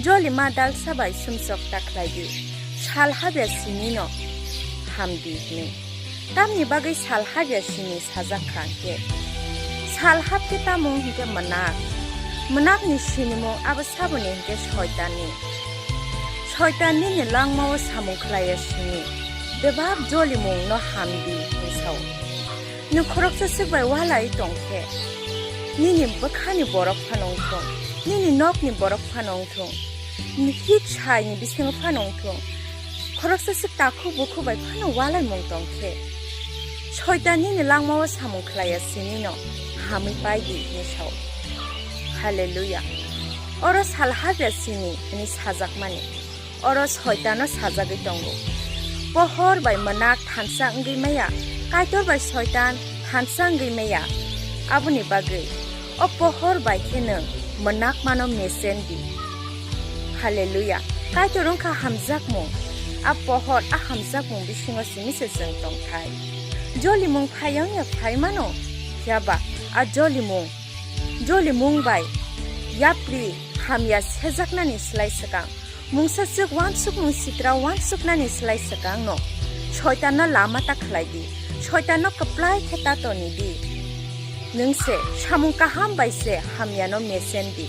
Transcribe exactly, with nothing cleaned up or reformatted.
Jolima dalsa bai sumsok ta khlai di, sal habya sini no ham di hwnwi. Tamni bagwi sal habya sini sajak kha hwnkhe? Sal hap khe tamo hwnkhe mwnak. Mwnakni sinimung abo saboni hwnkhe soitanni. Soitan nini langmao samung khlaiya sini, bebak jolimungno ham di hwnwi sao. Nwng khoroksa swk bai walai tong khe, nini bwkhani borok phano wng thung, nini nokni borok phano wng thung, nini hik saini bisingo phano wng thung, khoroksa swk takhuk bukhuk bai phano walaimung tong khe, soitan nini langmao samung khlaiya sinino hamwi pai di hwnwi sao. Haleluya! Oro sal habya sini hwnwi sajakmani. Oro soitano sajagwi tongo. Pohor bai mwnak thansa wngwi maya, Kaitor bai soitan thansa wngwi maya. Aboni bagwi o pohor bai khe nwng mwnakmano mesen di. Haleluya! Kaitor wngkha hamjakmung. A pohor, a hamjakmung bisingo simi se chwng tongthai. Jolimung phai wngya phai mano, phiya ba a jolimung, jolimung bai yapri hamya sejaknani slai swkang, mungsa swk uansukmung sitra uansuknani slai swkangno soitanno lama ta khlai di, soitanno kwplai khe ta toni di. Nwng se samung kaham bai se hamyano mesen di.